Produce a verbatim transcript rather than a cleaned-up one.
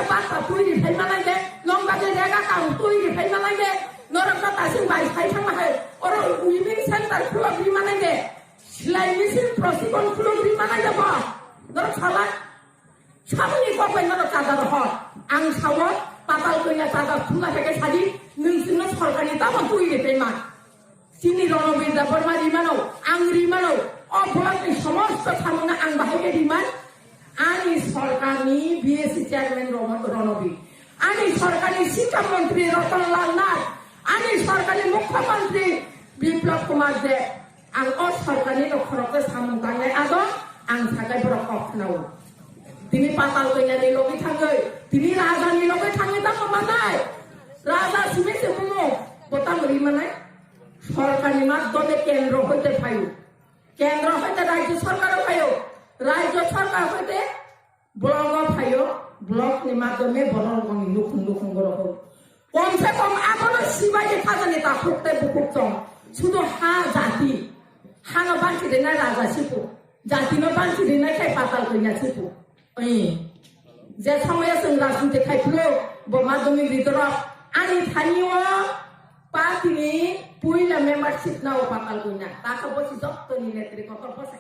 Bata twi ri phaima nai de, nong ba de rega kang twi ri phaima nai de, norok ta tasing bai sai thangma hai, oro women center khulo ri ma nai de, silai machine prosikon khulo ri ma nai de bo, norok salai, saboni kok bai norok chadar ho, ang sawo, patal koina chadar thumna khe sadi, nung sino sorkani tamo twi ri phaima. Chini Ronobir Debbarma rimano, ang rimano, o blockni somosto samungno ang bahai khe riman, ani sorkarni B S C chairman Rono-, Ronobir, ani sorkarni Sikha Mantri Ratan Lal Nath, ani sorkarni Mukhyamantri Biplab Kumar Deb, ang o sorkarni nokhorok khe samung tangnai ado, ang sakai borok kok khnao. Tini patal koinani logi thangwi, tini rajani logi thangwi tamo manai. Raja simi se bumo, botang rimanai. Sorkarni maddhome kendro hoite phaio, kendro hoite rajyo sorkaro phaio, rajyo sorkar hoite blogo phaio, blokni maddhome bororokni nukhung nukhung borok. Komse kom abono sibaidi khajani takhuk tei bukhuk chong. Sudo ha jati, hano banchi rinai raja sipu, jatino banchi rinai khai patal koina sipu. Oi, je samoya chwng rajniti khai phuru, bo madhyamik ridorok ani thanio party ni puila membership nao patal koina. Taka bosi jottoni netri kotor bosa